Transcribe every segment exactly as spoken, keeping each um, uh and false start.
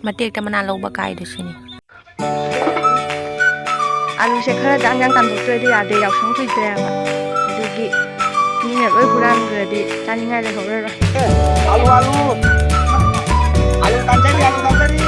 ꯃꯇꯦꯛꯇ ꯃꯅꯥ ꯂꯧꯕ ꯀꯥꯏꯗꯣ ꯁꯤꯅꯤ꯫ ꯑꯂꯨꯁꯦ ꯈꯔ ꯖꯥꯡ ꯖꯥꯡ ꯇꯥꯟꯊꯣꯛꯇ꯭ꯔꯗꯤ ꯌꯥꯗꯦ, ꯌꯥꯎꯁꯪ ꯀꯨꯏꯗ꯭ꯔꯦꯕ꯫ ꯑꯗꯨꯒꯤ ꯃꯤꯅ ꯂꯣꯏ ꯍꯨꯔꯥꯟꯈ꯭ꯔꯗꯤ ꯆꯥꯅꯤꯡꯉꯥꯏ ꯂꯩꯍꯧꯔꯔꯣꯏ꯫ ꯑꯂꯨ, ꯑꯂꯨ꯫ ꯑꯂꯨ ꯇꯥꯟꯖꯔꯤ, ꯑꯂꯨ ꯇꯥꯟꯖꯔꯤ꯫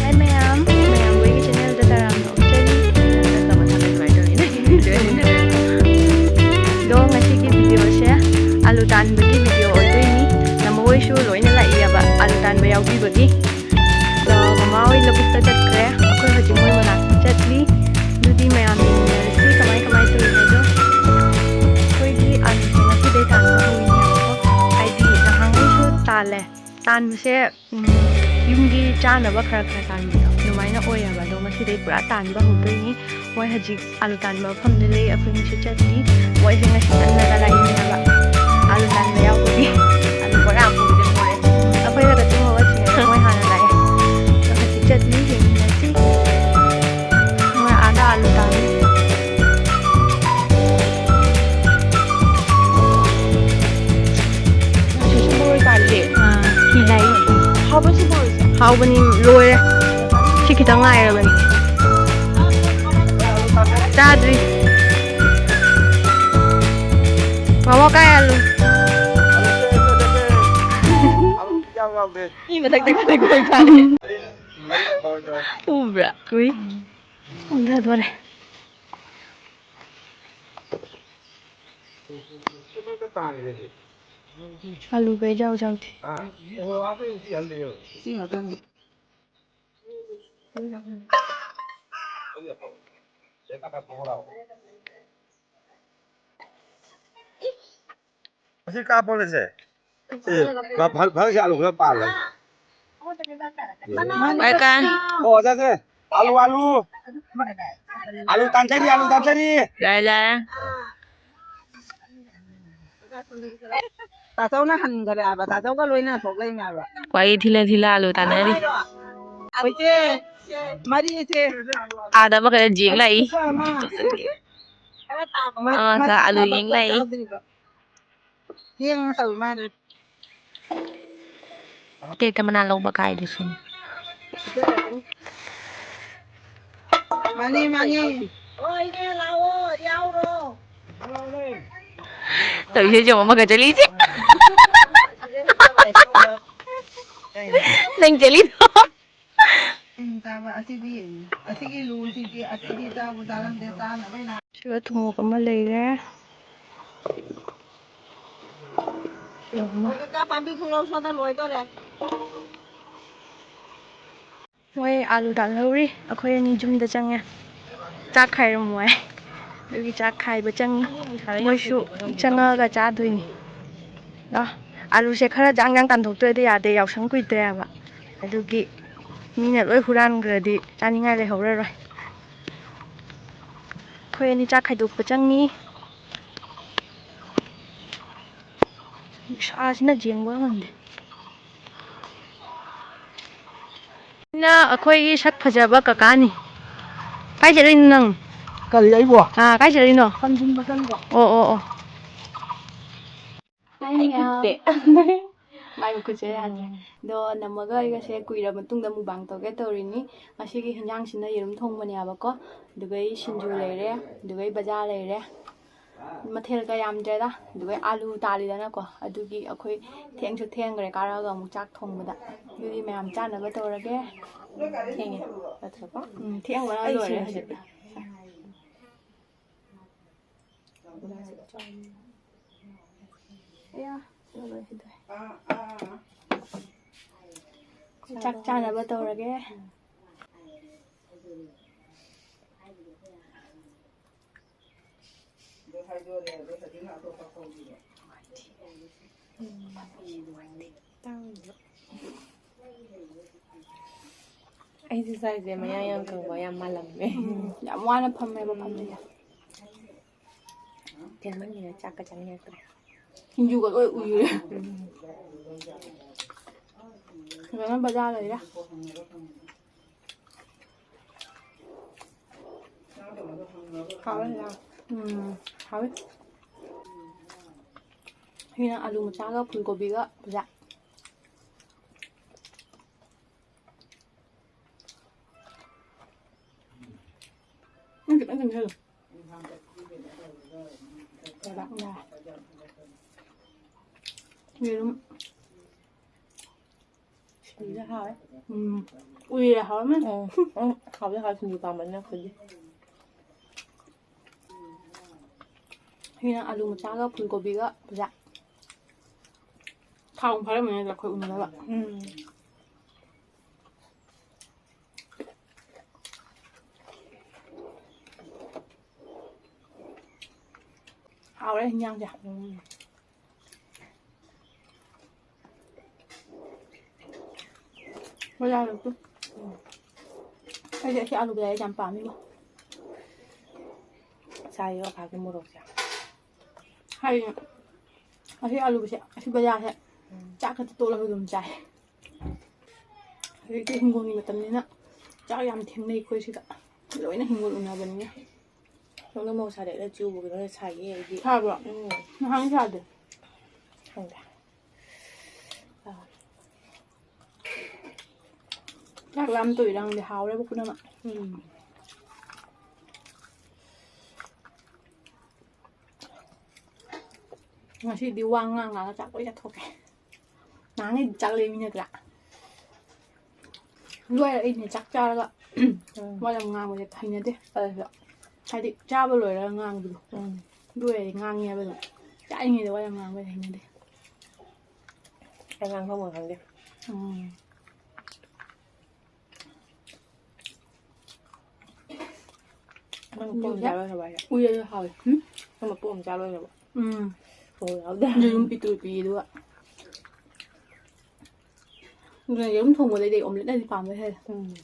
Hi ꯃꯌꯥꯝ, ꯃꯌꯥꯝ ꯃꯣꯏꯒꯤ channelꯗ ꯇꯔꯥꯝꯅ ꯑꯣꯛꯆꯔꯤ꯫ ꯑꯗꯣ ꯉꯁꯤꯒꯤ videoꯁꯦ ꯑꯂꯨ ꯇꯥꯟꯕꯒꯤ video ꯑꯣꯏꯗꯣꯏꯅꯤ꯫ ꯅꯃꯣꯏꯁꯨ ꯂꯣꯏꯅ ꯂꯥꯛꯏꯌꯦꯕ ꯑꯂꯨ ꯇꯥꯟꯕ ꯌꯥꯎꯕꯤꯕꯒꯤ꯫ ꯑꯗꯣ ꯃꯃꯥ ꯍꯣꯏ ꯂꯧꯕꯨꯛꯇ ꯆꯠꯈ꯭ꯔꯦ꯫ ꯑꯩꯈꯣꯏ ꯍꯧꯖꯤꯛ ꯃꯣꯏ ꯃꯅꯥꯛꯇ ꯆꯠꯂꯤ꯫ ꯑꯗꯨꯗꯤ ꯃꯌꯥꯝ ꯌꯦꯡꯃꯤꯟꯅꯔꯁꯤ ꯀꯃꯥꯏ ꯀꯃꯥꯏ ꯇꯧꯔꯤ ꯍꯥꯏꯗꯣ꯫ ꯑꯩꯈꯣꯏꯒꯤ ꯑꯂꯨꯁꯦ ꯉꯁꯤꯗꯩ ꯇꯥꯟꯕ ꯍꯧꯔꯤꯅꯦꯕꯀꯣ꯫ ꯍꯥꯏꯗꯤ ꯅꯍꯥꯟꯈꯩꯁꯨ ꯇꯥꯜꯂꯦ꯫ ꯇꯥꯟꯕꯁꯦ, ꯎꯝ, ꯌꯨꯝꯒꯤ ꯆꯥꯅꯕ ꯈꯔ ꯈꯔ ꯇꯥꯟꯕꯗꯣ ꯑꯗꯨꯃꯥꯏꯅ ꯑꯣꯏꯌꯦꯕ꯫ ꯑꯗꯣ ꯉꯁꯤꯗꯩ ꯄꯨꯔꯥ ꯇꯥꯟꯕ ꯍꯧꯗꯣꯏꯅꯤ꯫ ꯃꯣꯏ ꯍꯧꯖꯤꯛ ꯑꯂꯨ ꯇꯥꯟꯕ ꯃꯐꯝꯗ ꯂꯩ, ꯑꯩꯈꯣꯏꯅꯤꯁꯨ ꯆꯠꯂꯤ꯫ ꯃꯣꯏꯁꯦ ꯉꯁꯤ ꯉꯟꯅꯒ ꯂꯥꯛꯏꯅꯦꯕ ꯑꯂꯨ ꯇꯥꯟꯕ ꯌꯥꯎꯕꯒꯤ꯫ ꯑꯂꯨ ꯕꯣꯔꯥ ꯑꯃ ꯄꯨꯕꯤꯗ ꯂꯣꯏꯔꯦ꯫ ꯑꯩꯈꯣꯏꯅꯒ ꯇꯨꯝ ꯍꯧꯒꯠꯇ꯭ꯔꯤꯉꯩꯗ ꯃꯣꯏ ꯍꯥꯟꯅ ꯂꯥꯛꯑꯦ꯫ ꯑꯗꯣ ꯍꯧꯖꯤꯛ ꯆꯠꯂꯤ, ꯌꯦꯡꯃꯤꯟꯅꯁꯤ꯫ ꯃꯣꯏ ꯑꯥꯗ ꯑꯂꯨ ꯇꯥꯜꯂꯤ꯫ ꯁꯤꯁꯨ ꯃꯔꯣꯏ ꯄꯥꯜꯂꯦ꯫ ꯑꯥ, ꯐꯤ ꯂꯩ꯫ ꯍꯥꯎꯕꯁꯤ ꯃꯔꯣꯏꯁꯦ꯫ ꯍꯥꯎꯕꯅꯤ, ꯂꯣꯏꯔꯦ꯫ ꯁꯤ ꯈꯤꯇꯪ ꯉꯥꯏꯔꯕꯅꯤ꯫ ꯆꯥꯗ꯭ꯔꯤ꯫ ꯃꯃꯥ ꯀꯥꯏ ꯑꯂꯨ? ꯌꯥꯝ ꯌꯥꯎꯗꯦ꯫ ꯃꯤ ꯃꯊꯛꯇ ꯈꯜꯂꯤ ꯀꯣꯏ ꯐꯥꯔꯦ꯫ ꯎꯕ꯭ꯔꯥ? ꯎꯏ꯫ ꯎꯝ꯫ ꯎꯝꯊꯗꯣꯔꯦ꯫ ꯑꯂꯨꯒ ꯏꯖꯥꯎ ꯖꯥꯎꯗꯦ꯫ ꯑꯁꯤ ꯀꯥꯞꯄꯣꯅꯦꯁꯦ꯫ ꯑꯦ, ꯃꯥ ꯐ-, ꯐꯔꯛꯁꯦ ꯑꯂꯨ ꯈꯔ ꯄꯥꯜꯂꯦ꯫ Welcome. ꯑꯣ, ꯆꯠꯁꯦ꯫ ꯑꯂꯨ, ꯑꯂꯨ꯫ ꯑꯂꯨ ꯇꯥꯟꯊꯔꯤ, ꯑꯂꯨ ꯇꯥꯟꯊꯔꯤ꯫ ꯂꯥꯛꯑꯦ, ꯂꯥꯛꯑꯦ꯫ ꯇꯥꯆꯧꯅ ꯍꯟꯈ꯭ꯔꯦ ꯍꯥꯏꯕ, ꯇꯥꯆꯧꯒ ꯂꯣꯏꯅ ꯊꯣꯛ ꯂꯩꯅꯦ ꯍꯥꯏꯕ꯫ ꯋꯥꯔꯤ ꯊꯤꯜꯂ ꯊꯤꯜꯂ ꯑꯂꯨ ꯇꯥꯟꯅꯔꯤ꯫ ꯑꯩꯈꯣꯏꯁꯦ ꯃꯔꯤꯁꯦ꯫ ꯑꯥꯗ ꯑꯃꯈꯛ ꯌꯦꯡ ꯂꯥꯛꯏ꯫ ꯑꯃ ꯑꯃꯈꯛ ꯑꯂꯨ ꯌꯦꯡ ꯂꯥꯛꯏ꯫ ꯊꯦꯡꯅ ꯇꯧꯏ ꯃꯥꯅ꯫ ꯇꯦꯛꯇ ꯃꯅꯥ ꯂꯧꯕ ꯀꯥꯏꯗꯨꯁꯨꯅꯤ꯫ ꯃꯥꯅꯤ, ꯃꯥꯅꯤ꯫ ꯇꯧꯏꯁꯦ ꯌꯦꯡꯉꯣ, ꯑꯃꯒ ꯆꯠꯂꯤꯁꯦ꯫ ꯅꯪ ꯆꯠꯂꯤꯗꯣ꯫ ꯎꯝ, ꯆꯥꯕ ꯑꯁꯤꯗꯤ, ꯑꯁꯤꯒꯤ ꯂꯨꯁꯤꯗꯤ, ꯑꯁꯤꯗꯤ ꯆꯥꯕꯨ ꯆꯥꯔꯝꯗꯦ, ꯆꯥꯅꯕꯩ ꯂꯥꯛ-, ꯁꯤꯗ ꯊꯨꯝꯃꯣꯛ ꯑꯃ ꯂꯩꯔꯦ꯫ ꯍꯧꯖꯤꯛꯇ ꯄꯥꯝꯕꯤ ꯈꯣꯡꯂꯥꯎ ꯁꯣꯗ ꯂꯣꯏꯗꯣꯔꯦ꯫ ꯃꯣꯏ ꯑꯥꯂꯨ ꯇꯥꯜꯍꯧꯔꯤ, ꯑꯩꯈꯣꯏ ꯑꯅꯤ ꯌꯨꯝꯗ ꯆꯪꯉꯦ꯫ ꯆꯥꯛ ꯈꯥꯏꯔꯝꯃꯣ ꯍꯥꯏ, ꯑꯗꯨꯒꯤ ꯆꯥꯛ ꯈꯥꯏꯕ ꯆꯪꯉꯤ꯫ ꯃꯣꯏꯁꯨ ꯆꯪꯉꯛꯑꯒ ꯆꯥꯗꯣꯏꯅꯤ꯫ ꯂꯥ, ꯑꯥꯂꯨꯁꯦ ꯈꯔ ꯖꯥꯡ ꯖꯥꯡ ꯇꯥꯟꯊꯣꯛꯇ꯭ꯔꯗꯤ ꯌꯥꯗꯦ, ꯌꯥꯎꯁꯪ ꯀꯨꯏꯗ꯭ꯔꯦ ꯍꯥꯏꯕ꯫ ꯑꯗꯨꯒꯤ ꯃꯤꯅ ꯂꯣꯏ ꯍꯨꯔꯥꯟꯈ꯭ꯔꯗꯤ ꯆꯥꯅꯤꯡꯉꯥꯏ ꯂꯩꯍꯧꯔꯔꯣꯏ꯫ ꯑꯩꯈꯣꯏ ꯑꯅꯤ ꯆꯥꯛ ꯈꯥꯏꯗꯣꯛꯄ ꯆꯪꯉꯤ꯫ ꯅꯨꯡꯁꯥꯁꯤꯅ ꯌꯦꯡꯕ ꯉꯝꯗꯦ꯫ ꯁꯤꯅ ꯑꯩꯈꯣꯏꯒꯤ ꯁꯛ ꯐꯖꯕ ꯀꯀꯥꯅꯤ꯫ ꯀꯥꯏ ꯆꯠꯂꯤꯅꯣ ꯅꯪ? ꯀꯔꯤ, ꯑꯩꯕꯣ? ꯑꯥ, ꯀꯥꯏ ꯆꯠꯂꯤꯅꯣ? ꯈꯟꯖꯤꯟꯕ ꯆꯠꯂꯤꯕ꯫ ꯑꯣ, ꯑꯣ, ꯑꯣ꯫ ꯃꯥꯏ ꯃꯈꯨꯠꯁꯦ ꯌꯥꯗ꯭ꯔꯦ꯫ ꯑꯗꯣ ꯅꯝꯃꯒ ꯑꯩꯒꯁꯦ ꯀꯨꯏꯔ ꯃꯇꯨꯡꯗ mukbang ꯇꯧꯒꯦ ꯇꯧꯔꯤꯅꯤ꯫ ꯉꯁꯤꯒꯤ ꯍꯤꯟꯖꯥꯡꯁꯤꯅ ꯌꯦꯔꯨꯝ ꯊꯣꯡꯕꯅꯦꯕꯀꯣ꯫ ꯑꯗꯨꯒ ꯑꯩ ꯁꯤꯡꯖꯨ ꯂꯩꯔꯦ, ꯑꯗꯨꯒ ꯑꯩ ꯕꯖꯥꯔ ꯂꯩꯔꯦ꯫ ꯃꯊꯦꯜ ꯀ ꯌꯥꯝꯗ꯭ꯔꯦꯗ꯫ ꯑꯗꯨꯒ ꯑꯩ ꯑꯥꯂꯨ ꯇꯥꯜꯂꯤꯗꯅꯀꯣ꯫ ꯑꯗꯨꯒꯤ ꯑꯩꯈꯣꯏ ꯊꯦꯡꯁꯨ ꯊꯦꯡꯈ꯭ꯔꯦ ꯀꯥꯔꯛꯑꯒ ꯑꯃꯨꯛ ꯆꯥꯛ ꯊꯣꯡꯕꯗ꯫ ꯑꯗꯨꯗꯤ ꯃꯌꯥꯝ ꯆꯥꯅꯕ ꯇꯧꯔꯒꯦ꯫ ꯊꯦꯡꯉꯦ꯫ ꯎꯝ, ꯊꯦꯡꯕꯅ ꯂꯣꯏꯔꯦ ꯍꯧꯖꯤꯛ꯫ ꯆꯥꯛ ꯆꯥꯅꯕ ꯇꯧꯔꯒꯦ꯫ ꯑꯩꯁꯨ ꯆꯥꯏꯁꯦ ꯃꯌꯥ ꯌꯥꯝ ꯀꯪꯕ ꯌꯥꯝ ꯃꯥꯜꯂꯝꯃꯦ꯫ ꯎꯝ, ꯌꯥꯝ ꯋꯥꯅ ꯐꯝꯃꯦꯕ ꯐꯝꯕꯁꯦ꯫ ꯊꯦꯡꯃꯟꯒꯤꯗꯅ ꯆꯥꯛꯀ ꯆꯥꯅꯤꯡꯉꯛꯇ꯭ꯔꯦ꯫ ꯁꯤꯡꯖꯨꯒ ꯂꯣꯏ ꯎꯏꯔꯦ꯫ ꯎꯝ꯫ ꯐꯖꯅ ꯕꯖꯥꯔ ꯂꯩꯔꯦ꯫ ꯍꯥꯎꯋꯦ ꯌꯥꯝ꯫ ꯎꯝ, ꯍꯥꯎꯋꯦ꯫ ꯁꯤꯅ ꯑꯂꯨ ꯃꯆꯥꯒ ꯐꯨꯜ ꯀꯣꯕꯤꯒ ꯕꯖꯥ꯫ ꯅꯪ ꯈꯤꯇꯪ ꯆꯪꯁꯜꯂꯨ꯫ ꯂꯩꯕꯥꯛ ꯅꯥꯔꯦ꯫ ꯌꯦꯔꯨꯝ꯫ ꯁꯤꯡꯖꯨꯁꯦ ꯍꯥꯎꯋꯦ꯫ ꯎꯝ꯫ ꯎꯏꯔꯦ ꯍꯥꯎꯔꯝꯃꯦ꯫ ꯎꯝ꯫ ꯎꯝ꯫ ꯍꯥꯎꯗꯤ ꯍꯥꯎꯋꯦ ꯁꯤꯡꯖꯨ ꯄꯥꯝꯕꯅꯤꯅ ꯑꯩꯈꯣꯏꯗꯤ꯫ ꯁꯤꯅ ꯑꯂꯨ ꯃꯆꯥꯒ ꯐꯨꯜ ꯀꯣꯕꯤꯒ ꯕꯖꯥ꯫ ꯊꯥꯎ ꯐꯥꯔꯝꯃꯅꯤ ꯑꯗ ꯑꯩꯈꯣꯏ ꯎꯅꯗꯕ꯫ ꯎꯝ꯫ ꯍꯥꯎꯔꯦ ꯍꯤꯟꯖꯥꯡꯁꯦ꯫ ꯎꯝ꯫ ꯕꯖꯥꯔꯗꯁꯨ꯫ ꯎꯝ꯫ ꯑꯩꯗꯤ ꯑꯁꯤ ꯑꯂꯨ ꯕꯖꯥꯔꯁꯦ ꯌꯥꯝ ꯄꯥꯝꯃꯤꯕꯣ꯫ ꯆꯥꯏꯌꯦ ꯑꯣꯈꯥꯛꯀꯤ ꯃꯣꯔꯣꯛꯁꯦ꯫ ꯍꯥꯏꯗꯤ ꯑꯁꯤ ꯑꯂꯨꯁꯦ ꯑꯁꯤ ꯕꯖꯥꯔꯁꯦ ꯎꯝ꯫ ꯆꯥꯛ ꯈꯛꯇ ꯇꯣꯠꯂꯒ ꯑꯗꯨꯝ ꯆꯥꯏ꯫ ꯍꯧꯖꯤꯛꯇꯤ ꯍꯤꯡꯒꯣꯜꯒꯤ ꯃꯇꯝꯅꯤꯅ ꯆꯥꯛ ꯌꯥꯝ ꯊꯦꯡꯅꯩ ꯑꯩꯈꯣꯏ ꯁꯤꯗ꯫ ꯂꯣꯏꯅ ꯍꯤꯡꯒꯣꯜ ꯎꯅꯕꯅꯤꯅ꯫ ꯅꯪꯅ ꯃꯣꯔꯣꯛ ꯁꯥꯔꯦ, ꯑꯩꯅ ꯆꯨꯕꯒꯤ ꯅꯣꯏꯅ ꯁꯥꯏꯌꯦ ꯑꯩꯗꯤ꯫ ꯁꯥꯕ꯭ꯔꯣ? ꯎꯝ꯫ ꯅꯍꯥꯟ ꯁꯥꯗꯦ꯫ ꯈꯪꯗꯦ꯫ ꯑꯥ꯫ ꯆꯥꯛ ꯂꯥꯝ ꯇꯣꯛꯏꯔꯥ ꯈꯪꯗꯦ, ꯍꯥꯎꯔꯦꯕ ꯄꯨꯝꯅꯃꯛ꯫ ꯎꯝ꯫ ꯉꯁꯤꯗꯤ ꯋꯥ ꯉꯥꯡ ꯉꯥꯡꯉ ꯆꯥꯛ ꯂꯣꯏ ꯆꯥꯊꯣꯛꯀꯦ꯫ ꯅꯍꯥꯟꯈꯩꯗꯤ ꯆꯥꯛ ꯂꯦꯝꯃꯤꯅꯗ꯭ꯔꯥ? ꯂꯣꯏꯔꯦ ꯑꯩꯅꯦ ꯆꯥꯛ ꯆꯥꯔꯒ ꯎꯝ꯫ ꯋꯥ ꯌꯥꯝ ꯉꯥꯡꯕꯁꯦ ꯍꯩꯅꯗꯦ꯫ ꯑꯗꯨꯁꯨ ꯍꯥꯏꯗꯤ ꯆꯥꯕ ꯂꯣꯏꯔꯒ ꯉꯥꯡꯕꯗꯣ꯫ ꯎꯝ꯫ ꯑꯗꯨ ꯑꯣꯏꯔꯗꯤ ꯉꯥꯡꯉꯦꯕ ꯑꯗꯨꯝ꯫ ꯆꯥꯔꯤꯉꯩꯗ ꯋꯥ ꯌꯥꯝ ꯉꯥꯡꯕꯁꯦ ꯍꯩꯅꯗꯦ꯫ ꯑꯩ ꯉꯥꯡꯐꯝꯒ ꯈꯪꯗꯦ꯫ ꯎꯝ꯫ ꯅꯪ ꯄꯣꯝ ꯆꯥꯔꯣꯏ ꯍꯋꯥꯏ꯫ ꯎꯏꯔꯁꯨ ꯍꯥꯎꯋꯦ꯫ ꯎꯝ? ꯅꯪ ꯄꯣꯝ ꯆꯥꯔꯣꯏ ꯍꯥꯏꯕ꯫ ꯎꯝ꯫ ꯃꯣꯔꯣꯛ ꯌꯥꯎꯗꯦ꯫ ꯌꯦꯔꯨꯝ ꯄꯤꯛꯇ꯭ꯔꯨ ꯄꯤꯛꯑꯦ ꯑꯗꯨꯒ꯫ ꯑꯗꯨꯅ ꯌꯦꯔꯨꯝ ꯊꯣꯡꯕꯗꯩꯗꯤ ꯑꯣꯝꯂꯦꯠꯅꯗꯤ ꯄꯥꯝꯕ ꯍꯦꯜꯂꯦ꯫ ꯎꯝ꯫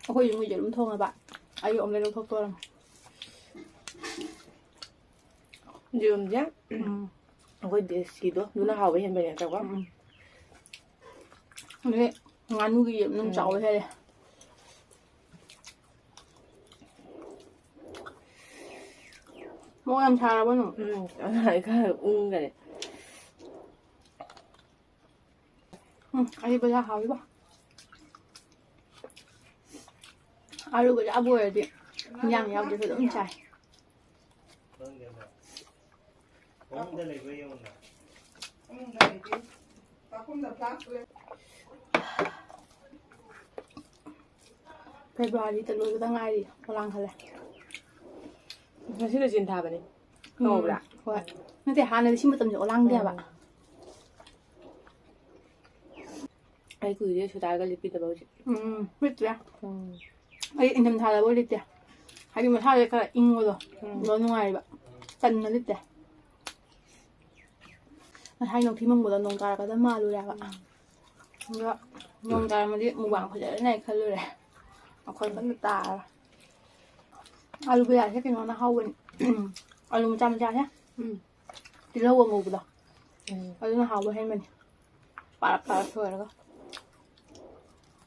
ꯑꯩꯈꯣꯏ ꯌꯨꯝꯒꯤꯗꯤ ꯑꯗꯨꯝ ꯊꯣꯡꯉꯕ꯫ ꯑꯩ omelette ꯂꯧꯊꯣꯛꯇꯣꯔꯝ꯫ ꯌꯦꯔꯨꯝꯁꯦ, ꯎꯝ꯫ ꯑꯩꯈꯣꯏ ꯗꯦꯁꯤꯗꯣ ꯑꯗꯨꯅ ꯍꯥꯎꯕ ꯍꯦꯟꯕꯅꯦ ꯇꯧꯀꯣ꯫ ꯎꯝ꯫ ꯑꯗꯩ ꯉꯥꯅꯨꯒꯤ ꯌꯦꯔꯨꯝ ꯑꯗꯨꯝ ꯎꯝ꯫ ꯆꯥꯎꯕ ꯍꯦꯜꯂꯦ꯫ ꯃꯣꯔꯣꯛ ꯌꯥꯝ ꯁꯥꯔꯕꯣ ꯅꯪ? ꯎꯝ, ꯑꯩ ꯈꯔ ꯎꯪꯈꯔꯦ꯫ ꯎꯝ, ꯑꯩ ꯕꯣꯔꯥ ꯍꯥꯎꯋꯤꯕꯣ꯫ ꯑꯥꯂꯨ ꯕꯣꯔꯥꯕꯨ ꯑꯣꯏꯔꯗꯤ ꯏꯟꯖꯥꯡ ꯌꯥꯎꯗ꯭ꯔꯁꯨ ꯑꯗꯨꯝ ꯆꯥꯏ꯫ ꯐꯃꯨꯡꯗ ꯂꯩꯕ꯭ꯔꯥ ꯌꯦꯡꯉꯨꯅ꯫ ꯐꯦꯕ꯭ꯔꯨꯋꯥꯔꯤꯗ ꯂꯣꯏꯕꯗ ꯉꯥꯏꯔꯤ, ꯄꯣꯂꯥꯡ ꯈꯜꯂꯦ꯫ ꯉꯁꯤꯅ ꯆꯤꯟ ꯊꯥꯕꯅꯤ꯫ ꯎꯝ, ꯈꯪꯍꯧꯕ꯭ꯔꯥ? ꯍꯣꯏ꯫ ꯅꯠꯇꯦ, ꯍꯥꯟꯅꯗꯤ ꯁꯤ ꯃꯇꯝꯁꯦ ꯑꯣꯂꯥꯡꯗꯦ ꯍꯥꯏꯕ꯫ ꯎꯝ꯫ ꯑꯩ ꯀꯨꯏꯔꯦ ꯁꯨꯇꯥꯔꯒ ꯂꯤꯠꯄꯤꯗꯕ ꯍꯧꯖꯤꯛ꯫ ꯎꯝ, ꯂꯤꯠꯇ꯭ꯔꯦ꯫ ꯎꯝ꯫ ꯑꯩ ꯏꯪꯊꯝꯊꯥꯗꯐꯥꯎ ꯂꯤꯠꯇꯦ꯫ ꯍꯥꯏꯗꯤ ꯃꯁꯥꯁꯦ ꯈꯔ ꯏꯪꯕꯗꯣ, ꯎꯝ꯫ ꯑꯗꯨ ꯅꯨꯡꯉꯥꯏꯌꯦꯕ꯫ ꯇꯟꯅ ꯂꯤꯠꯇꯦ꯫ ꯉꯁꯥꯏ ꯅꯣꯡꯊꯤ ꯃꯪꯕꯗꯣ ꯅꯣꯡ ꯇꯥꯔꯛꯀꯗꯕ ꯃꯥꯜꯂꯨꯔꯦꯕ꯫ ꯎꯝ꯫ ꯑꯗꯣ ꯅꯣꯡ ꯇꯥꯔꯝꯃꯗꯤ ꯃꯨꯛꯕꯥꯡ ꯐꯖꯔꯅꯤ ꯍꯥꯏ ꯈꯜꯂꯨꯔꯦ꯫ ꯑꯩꯈꯣꯏ ꯀꯟꯅ ꯇꯥꯔꯦ꯫ ꯑꯥꯂꯨ ꯕꯣꯔꯥꯁꯦ ꯀꯩꯅꯣꯅ ꯍꯥꯎꯕꯅꯤ꯫ ꯑꯥꯂꯨ ꯃꯆꯥ ꯃꯆꯥꯁꯦ꯫ ꯎꯝ꯫ ꯇꯤꯜꯍꯧ ꯑꯉꯧꯕꯗꯣ꯫ ꯎꯝ꯫ ꯑꯗꯨꯅ ꯍꯥꯎꯕ ꯍꯦꯟꯕꯅꯤ꯫ ꯄꯥꯔꯞ ꯄꯥꯔꯞ ꯁꯣꯏꯔꯒ꯫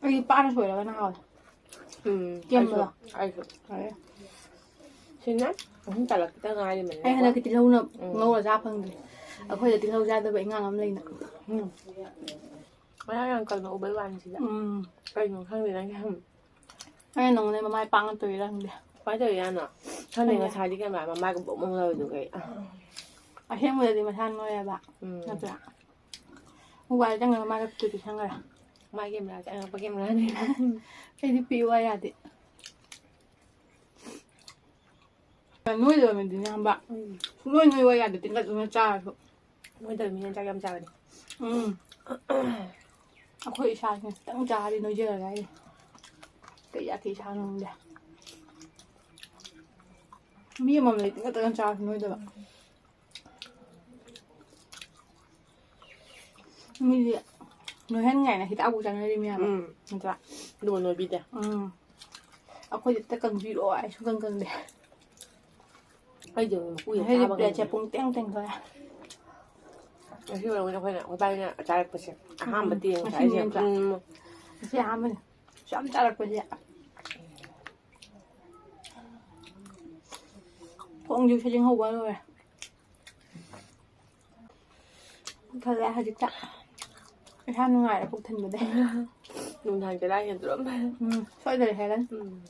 ꯑꯩꯗꯤ ꯄꯥꯅ ꯁꯣꯏꯔꯒꯅ ꯍꯥꯎꯋꯦ꯫ ꯎꯝ, ꯀꯦꯝꯕꯗꯣ꯫ ꯑꯩꯁꯨ, ꯑꯩꯁꯨ꯫ ꯐꯔꯦ꯫ ꯁꯤꯅ ꯑꯍꯨꯝ ꯇꯥꯂꯛ ꯈꯤꯇꯪ ꯉꯥꯏꯔꯤꯕꯅꯤꯅꯀꯣ꯫ ꯑꯩ ꯍꯟꯗꯛꯀꯤ ꯇꯤꯜꯍꯧꯅ ꯎꯝ꯫ ꯉꯧꯔ ꯆꯥ ꯐꯪꯗ꯭ꯔꯤ꯫ ꯑꯩꯈꯣꯏꯗ ꯇꯤꯜꯍꯧ ꯆꯥꯗꯕ ꯏꯉꯥꯡ ꯑꯃ ꯂꯩꯅ꯫ ꯎꯝ꯫ ꯃꯌꯥꯝ ꯌꯥꯝ ꯀꯪꯅ ꯎꯕꯩ ꯋꯥꯅꯤ ꯁꯤꯗ꯫ ꯎꯝ꯫ ꯀꯩꯅꯣ ꯈꯪꯗꯦ ꯅꯪꯒꯤ ꯍꯝ꯫ ꯑꯩꯅ ꯅꯪꯉꯣꯟꯗ ꯃꯃꯥꯏ ꯄꯥꯡꯉꯛꯇꯣꯏꯔꯥ ꯈꯪꯗꯦ꯫ ꯀꯃꯥꯏꯅ ꯇꯧꯔꯤꯖꯥꯠꯅꯣ? ꯈꯪꯗꯦ, ꯈꯪꯗꯦ꯫ ꯉꯁꯥꯏꯗꯤ ꯀꯩꯅꯣ ꯃꯃꯥꯏꯒ ꯕꯣꯛ ꯕꯣꯛ ꯂꯥꯎꯔꯤꯗꯨꯒ ꯑꯩ꯫ ꯑꯁꯦꯡꯕꯗꯗꯤ ꯃꯁꯥ ꯅꯣꯏꯌꯦꯕ꯫ ꯎꯝ꯫ ꯅꯠꯇ꯭ꯔꯥ? ꯃꯣꯕꯥꯏꯜ ꯆꯪꯉꯒ ꯃꯥꯏ ꯃꯤꯠꯇꯨꯗꯤ ꯁꯪꯈ꯭ꯔꯦ꯫ ꯃꯥꯏ ꯀꯦꯃꯦꯔꯥ ꯆꯪꯉꯛꯄ ꯀꯦꯃꯦꯔꯥꯅꯤ꯫ ꯑꯩꯗꯤ ꯄꯤꯌꯨ ꯍꯥꯏ ꯌꯥꯗꯦ꯫ ꯅꯣꯏꯗꯕ ꯃꯤꯗꯨꯅꯦ ꯈꯪꯕ꯫ ꯎꯝ꯫ ꯁꯨꯡꯅꯣꯏ ꯅꯣꯏꯌꯨ ꯌꯥꯗꯦ, ꯇꯤꯡꯈꯠ ꯇꯤꯡꯈꯠ ꯆꯥꯔꯁꯨ꯫ ꯅꯣꯏꯗꯕ ꯃꯤꯅ ꯆꯥꯛ ꯌꯥꯝ ꯆꯥꯕꯅꯤ꯫ ꯎꯝ꯫ ꯑꯩꯈꯣꯏ ꯏꯁꯥꯁꯤꯅ ꯈꯤꯇꯪ ꯆꯥꯔꯗꯤ ꯅꯣꯏꯖꯔꯒ ꯍꯥꯏꯔꯤ꯫ ꯀꯩ ꯖꯥꯇꯤ ꯏꯁꯥꯅꯣ ꯈꯪꯗꯦ꯫ ꯃꯤ ꯑꯃꯃꯝ ꯂꯩ ꯇꯤꯡꯈꯠ ꯇꯤꯡꯈꯠ ꯆꯥꯔꯁꯨ ꯅꯣꯏꯗꯕ꯫ ꯃꯤꯗꯤ ꯅꯣꯏꯍꯟ ꯀꯥꯏꯅ ꯍꯤꯗꯥꯛꯄꯨ ꯆꯥꯅꯔꯤꯃꯤ ꯍꯥꯏꯕ꯫ ꯎꯝ꯫ ꯅꯠꯇ꯭ꯔꯥ? ꯑꯗꯨꯒ ꯅꯣꯏꯕꯤꯗꯦ꯫ ꯎꯝ꯫ ꯑꯩꯈꯣꯏꯗꯤ ꯑꯝꯇ ꯀꯪꯕꯤꯔꯛꯑꯣ ꯍꯥꯏ ꯁꯨꯡꯀꯪ ꯀꯪꯗꯦ꯫ ꯑꯩꯗꯤ ꯃꯀꯨ ꯌꯥꯝ ꯉꯁꯤꯗꯤ ꯆꯥꯕ ꯄ꯭ꯂꯦꯠꯁꯦ ꯉꯝꯗꯦ꯫ ꯄꯨꯡ ꯇꯦꯡ ꯇꯦꯡꯊꯣꯛꯑꯦ꯫ ꯉꯁꯤ ꯑꯣꯏꯔꯝꯒꯅꯤ ꯑꯩꯈꯣꯏꯅ, ꯑꯩꯈꯣꯏ ꯏꯕꯥꯅꯤꯅ ꯆꯥꯔꯛꯄꯁꯦ ꯑꯍꯥꯟꯕ ꯎꯝ, ꯇꯦꯡ ꯉꯁꯤꯅꯦ ꯆꯥꯏꯁꯦ꯫ ꯅꯠꯇ꯭ꯔꯥ? ꯎꯝ꯫ ꯉꯁꯤ ꯑꯍꯥꯟꯕꯅꯦ꯫ ꯌꯥꯝ ꯆꯥꯔꯛꯄꯁꯦ꯫ ꯈꯣꯡꯁꯨ ꯁꯖꯤꯡ ꯍꯧꯕ ꯂꯣꯏꯔꯦ꯫ ꯄꯨꯛ ꯊꯜꯂꯦ ꯍꯧꯖꯤꯛꯇ꯫ ꯏꯁꯥ ꯅꯨꯡꯉꯥꯏꯔꯦ ꯄꯨꯛ ꯊꯟꯕꯗꯩ꯫ ꯅꯨꯡꯗꯥꯡ ꯆꯔꯥ ꯍꯦꯟꯗꯣꯔꯝꯃꯦ꯫ ꯎꯝ, ꯁꯣꯏꯗ꯭ꯔꯦ ꯍꯦꯜꯂꯅꯤ꯫ ꯎꯝ꯫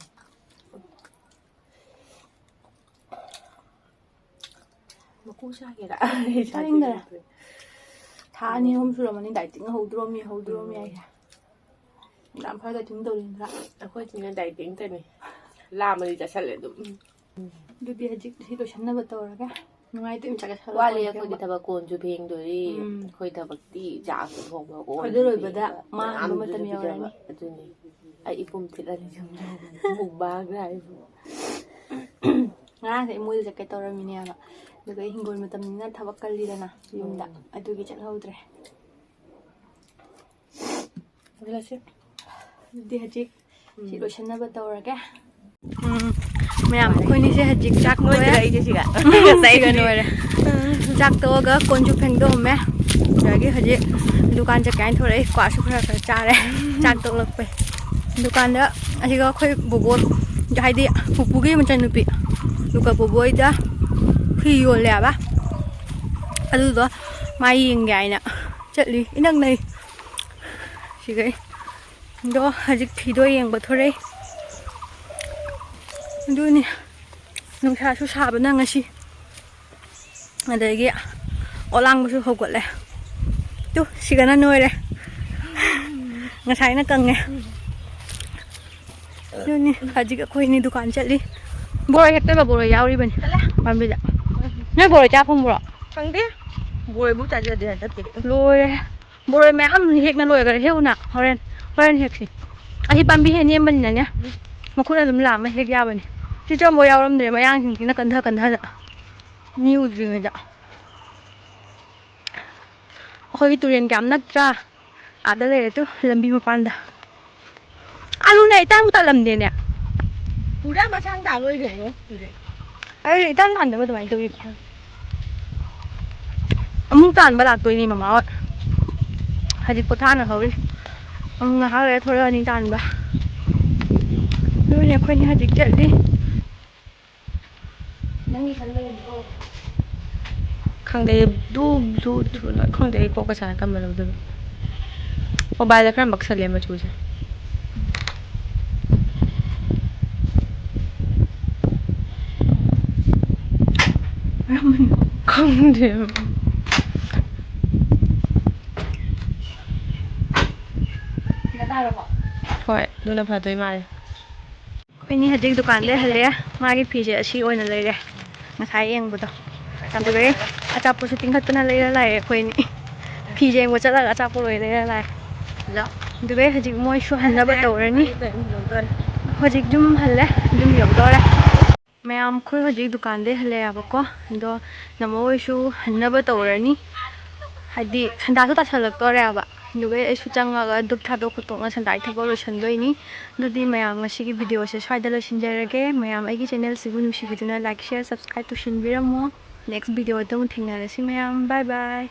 ꯃꯀꯨ ꯆꯥꯒꯦꯔꯥ? ꯆꯥꯅꯤꯡꯗꯔꯦ꯫ ꯊꯥ ꯑꯅꯤ ꯑꯍꯨꯝ ꯁꯨꯔꯝꯃꯅꯤ dieting ꯍꯧꯗ꯭ꯔꯣꯝꯃꯤ, ꯍꯧꯗ꯭ꯔꯣꯝꯃꯤ ꯎꯝ꯫ ꯍꯥꯏꯁꯦ꯫ ꯌꯥꯝ ꯐꯔ dieting ꯇꯧꯔꯤꯅꯤꯗ꯫ ꯑꯩꯈꯣꯏꯁꯤꯅ dieting ꯇꯅꯤ꯫ ꯂꯥꯝꯃꯗꯤ ꯆꯥꯁꯜꯂꯦ ꯑꯗꯨꯝ꯫ ꯑꯗꯨꯗꯤ ꯍꯧꯖꯤꯛ ꯁꯤ ꯂꯣꯏꯁꯟꯅꯕ ꯇꯧꯔꯒꯦ꯫ ꯅꯨꯡꯉꯥꯏꯇꯦ ꯏꯝꯆꯥ ꯆꯥꯁꯜꯂ ꯋꯥꯠꯂꯤ ꯀꯣꯟ ꯑꯩꯈꯣꯏꯗꯤ ꯐꯦꯡꯕ꯫ ꯊꯕꯛ ꯀꯣꯟꯁꯨ ꯐꯦꯡꯗꯣꯔꯤ꯫ ꯎꯝ꯫ ꯑꯩꯈꯣꯏ ꯊꯕꯛꯇꯤ ꯆꯥꯛꯁꯨ ꯊꯣꯡꯕ, ꯀꯣꯟꯁꯨ ꯑꯗꯨ ꯂꯣꯏꯕꯗ ꯐꯦꯡꯕ, ꯃꯥ ꯍꯟꯕ ꯃꯌꯥꯝꯗꯨꯁꯨ ꯃꯇꯝ ꯄꯤꯖꯕ꯫ ꯌꯧꯔꯅꯤ꯫ ꯑꯗꯨꯅꯤ꯫ ꯑꯩ ꯏꯄꯨꯝ ꯊꯤꯜꯂꯅꯤ ꯁꯨꯝ mukbang ꯍꯥꯏꯕꯨ꯫ ꯉꯔꯥꯡꯁꯦ ꯑꯩ ꯃꯣꯏꯗ ꯆꯠꯀꯦ ꯇꯧꯔꯝꯃꯤꯅꯦꯕ꯫ ꯑꯗꯨꯒ ꯑꯩ ꯍꯤꯡꯒꯣꯜ ꯃꯇꯝꯅꯤꯅ ꯊꯕꯛ ꯀꯜꯂꯤꯗꯅ ꯌꯨꯝꯗ꯫ ꯎꯝ꯫ ꯑꯗꯨꯒꯤ ꯆꯠꯍꯧꯗ꯭ꯔꯦ꯫ ꯑꯗꯨꯗꯤ ꯍꯧꯖꯤꯛ ꯎꯝ꯫ ꯁꯤ ꯂꯣꯏꯁꯟꯅꯕ ꯇꯧꯔꯒꯦ꯫ ꯎꯝ꯫ ꯃꯌꯥꯝ, ꯑꯩꯈꯣꯏꯅꯤꯁꯦ ꯍꯧꯖꯤꯛ ꯆꯥꯛ ꯂꯣꯏꯔꯦ꯫ ꯂꯣꯏꯗ꯭ꯔꯦ ꯑꯩꯁꯦ ꯁꯤꯒ꯫ ꯉꯁꯥꯏ ꯁꯤꯒ ꯂꯣꯏꯔꯦ꯫ ꯆꯥꯛ ꯇꯣꯛꯑꯒ ꯀꯣꯟꯁꯨ ꯐꯦꯡꯗꯣꯛꯑꯝꯃꯦ꯫ ꯑꯗꯒꯤ ꯍꯧꯖꯤꯛ ꯗꯨꯀꯥꯟ ꯆꯠꯀꯦ ꯍꯥꯏꯅ ꯊꯣꯛꯂꯛꯏ꯫ ꯀ꯭ꯋꯥꯁꯨ ꯈꯔ ꯈꯔ ꯆꯥꯔꯦ꯫ ꯆꯥꯛ ꯇꯣꯛꯂꯛꯄꯩ꯫ ꯗꯨꯀꯥꯟꯗ ꯑꯁꯤꯒ ꯑꯩꯈꯣꯏ ꯕꯣꯕꯣ, ꯍꯥꯏꯗꯤ ꯄꯨꯄꯨꯒꯤ ꯃꯆꯟꯅꯨꯄꯤ, ꯑꯗꯨꯒ ꯕꯣꯕꯣ ꯍꯣꯏꯗ ꯐꯤ ꯌꯣꯜꯂꯦ ꯍꯥꯏꯕ꯫ ꯑꯗꯨꯗꯣ ꯃꯥ ꯌꯦꯡꯒꯦ ꯍꯥꯏꯅ ꯆꯠꯂꯤ꯫ ꯏꯅꯛ ꯅꯛꯏ꯫ ꯁꯤꯒꯩ꯫ ꯑꯗꯣ ꯍꯧꯖꯤꯛ ꯐꯤꯗꯣ ꯌꯦꯡꯕ ꯊꯣꯔꯛꯏ꯫ ꯑꯗꯨꯅꯤ꯫ ꯅꯨꯡꯁꯥꯁꯨ ꯁꯥꯕꯅ ꯉꯁꯤ꯫ ꯑꯗꯒꯤ ꯑꯣꯂꯥꯡꯕꯁꯨ ꯍꯧꯒꯠꯂꯦ꯫ ꯇꯨ, ꯁꯤꯒꯅ ꯅꯣꯏꯔꯦ꯫ ꯉꯁꯥꯏꯅ ꯀꯪꯉꯦ꯫ ꯑꯗꯨꯅꯤ ꯍꯧꯖꯤꯛ ꯑꯩꯈꯣꯏ ꯑꯅꯤ ꯗꯨꯀꯥꯟ ꯆꯠꯂꯤ꯫ ꯕꯣꯔꯣꯏ ꯍꯦꯛꯇꯣꯏꯕ ꯕꯣꯔꯣꯏ ꯌꯥꯎꯔꯤꯕꯅꯤ ꯄꯥꯝꯕꯤꯗ꯫ ꯅꯣꯏ ꯕꯣꯔꯣꯏ ꯆꯥ ꯐꯪꯕ꯭ꯔꯣ? ꯈꯪꯗꯦ꯫ ꯕꯣꯔꯣꯏꯕꯨ ꯆꯥꯖꯗꯦ ꯍꯟꯗꯛꯇꯤ꯫ ꯂꯣꯏꯔꯦ꯫ ꯕꯣꯔꯣꯏ ꯃꯌꯥꯝ ꯍꯦꯛꯅ ꯂꯣꯏꯈꯔꯦ꯫ ꯍꯦꯛꯎꯅ ꯍꯣꯔꯦꯟ, ꯍꯣꯔꯦꯟ ꯍꯦꯛꯁꯤ꯫ ꯑꯁꯤ ꯄꯥꯝꯕꯤ ꯍꯦꯛ ꯅꯦꯝꯕꯅꯤꯅꯅꯦ, ꯃꯈꯨꯠ ꯑꯗꯨꯝ ꯂꯥꯝꯃ ꯍꯦꯛ ꯌꯥꯕꯅꯤ꯫ ꯁꯤ ꯆꯣꯝꯕ ꯌꯥꯎꯔꯝꯗ꯭ꯔꯦ, ꯃꯌꯥꯡꯁꯤꯡꯁꯤꯅ ꯀꯟꯊ ꯀꯟꯊꯗ꯫ ꯃꯤ ꯎꯗ꯭ꯔꯤꯉꯩꯗ꯫ ꯑꯩꯈꯣꯏꯒꯤ ꯇꯨꯔꯦꯟ ꯀꯌꯥꯝ ꯅꯛꯇ꯭ꯔꯥ? ꯑꯥꯗ ꯂꯩꯔꯦ ꯇꯨ, ꯂꯝꯕꯤ ꯃꯄꯥꯟꯗ꯫ ꯑꯥꯂꯨꯅꯦ ꯑꯩ ꯇꯥꯡ ꯇꯥꯂꯝꯗꯦꯅꯦ꯫ ꯄꯨꯔꯥ ꯃꯁꯥꯡ ꯇꯥ ꯂꯣꯏꯈ꯭ꯔꯦꯉꯣ꯫ ꯑꯩ ꯏꯇꯥꯟ ꯇꯥꯟꯗꯕ ꯑꯗꯨꯃꯥꯏꯅ ꯇꯧꯋꯤ꯫ ꯑꯃꯨꯛ ꯇꯥꯟꯕ ꯂꯥꯛꯇꯣꯏꯅꯤ ꯃꯃꯥ ꯍꯣꯏ꯫ ꯍꯧꯖꯤꯛ ꯄꯣꯊꯥꯅ ꯍꯧꯔꯤ꯫ ꯑꯃꯨꯛ ꯉꯥꯏꯍꯥꯛ ꯂꯩꯔ ꯊꯣꯛꯂꯛꯑꯅꯤ ꯇꯥꯟꯕ꯫ ꯑꯗꯨꯅꯦ ꯑꯩꯈꯣꯏꯅꯤ ꯍꯧꯖꯤꯛ ꯆꯠꯂꯤ꯫ ꯅꯪꯒꯤ ꯈꯟꯕꯅꯤꯀꯣ꯫ ꯈꯪꯗꯦ, blue, blue, blue, ꯈꯪꯗꯦ, ꯑꯩ ꯀꯣꯛꯀ ꯁꯥꯟꯅ ꯀꯝꯕ ꯂꯧꯗꯣꯏꯅꯣ꯫ ꯃꯣꯕꯥꯏꯜꯗ ꯈꯔ ꯃꯛꯁꯜꯂꯦ ꯃꯆꯨꯁꯦ꯫ ꯈꯪꯗꯦ꯫ ꯍꯣꯏ, ꯑꯗꯨꯅ ꯐꯗꯣꯏ ꯃꯥꯜꯂꯦ꯫ ꯑꯩꯈꯣꯏꯅꯤ ꯍꯧꯖꯤꯛ ꯗꯨꯀꯥꯟꯗꯩ ꯍꯜꯂꯛꯑꯦ꯫ ꯃꯥꯒꯤ ꯐꯤꯁꯦ ꯑꯁꯤ ꯑꯣꯏꯅ ꯂꯩꯔꯦ, ꯉꯁꯥꯏ ꯌꯦꯡꯕꯗꯣ꯫ ꯑꯗꯨꯗꯩ ꯑꯆꯥꯄꯣꯠꯁꯨ ꯇꯤꯡꯈꯠꯇꯅ ꯂꯩꯔ ꯂꯥꯛꯑꯦ ꯑꯩꯈꯣꯏꯅꯤ꯫ ꯐꯤ ꯌꯦꯡꯕ ꯆꯠꯂꯒ ꯑꯆꯥꯄꯣꯠ ꯂꯣꯏ ꯂꯩꯔ ꯂꯥꯛꯑꯦ꯫ ꯑꯗꯨꯗꯩ ꯍꯧꯖꯤꯛ ꯃꯣꯏꯁꯨ ꯍꯟꯅꯕ ꯇꯧꯔꯅꯤ꯫ ꯍꯧꯖꯤꯛ ꯌꯨꯝ ꯍꯜꯂꯦ, ꯌꯨꯝ ꯌꯧꯗꯧꯔꯦ꯫ ꯃꯌꯥꯝ ꯑꯩꯈꯣꯏ ꯍꯧꯖꯤꯛ ꯗꯨꯀꯥꯟꯗꯩ ꯍꯜꯂꯛꯑꯦꯕꯀꯣ꯫ ꯑꯗꯣ ꯅꯃꯣ ꯍꯣꯏꯁꯨ ꯍꯟꯅꯕ ꯇꯧꯔꯅꯤ꯫ ꯍꯥꯏꯗꯤ ꯁꯟꯗꯥꯁꯨ ꯇꯥꯁꯜꯂꯛꯇꯣꯔꯦꯕ꯫ ꯑꯗꯨꯒ ꯑꯩꯁꯨ ꯆꯪꯉꯒ ꯙꯨꯞ ꯊꯥꯗꯣꯛ ꯈꯣꯠꯇꯣꯛꯅ ꯁꯟꯗꯥꯒꯤ ꯊꯕꯛ ꯂꯣꯏꯁꯤꯟꯗꯣꯏꯅꯤ꯫ ꯑꯗꯨꯗꯤ ꯃꯌꯥꯝ ꯉꯁꯤꯒꯤ ꯚꯤꯗꯤꯑꯣꯁꯦ ꯁ꯭ꯋꯥꯏꯗ ꯂꯣꯏꯁꯤꯟꯖꯔꯒꯦ꯫ ꯃꯌꯥꯝ ꯑꯩꯒꯤ ꯆꯦꯅꯦꯜꯁꯤꯕꯨ ꯅꯨꯡꯁꯤꯕꯤꯗꯨꯅ like, share, subscribe ꯇꯧꯁꯤꯟꯕꯤꯔꯝꯃꯣ꯫ Next ꯚꯤꯗꯤꯑꯣꯗ ꯑꯃꯨꯛ ꯊꯦꯡꯅꯔꯁꯤ ꯃꯌꯥꯝ꯫ Bye bye꯫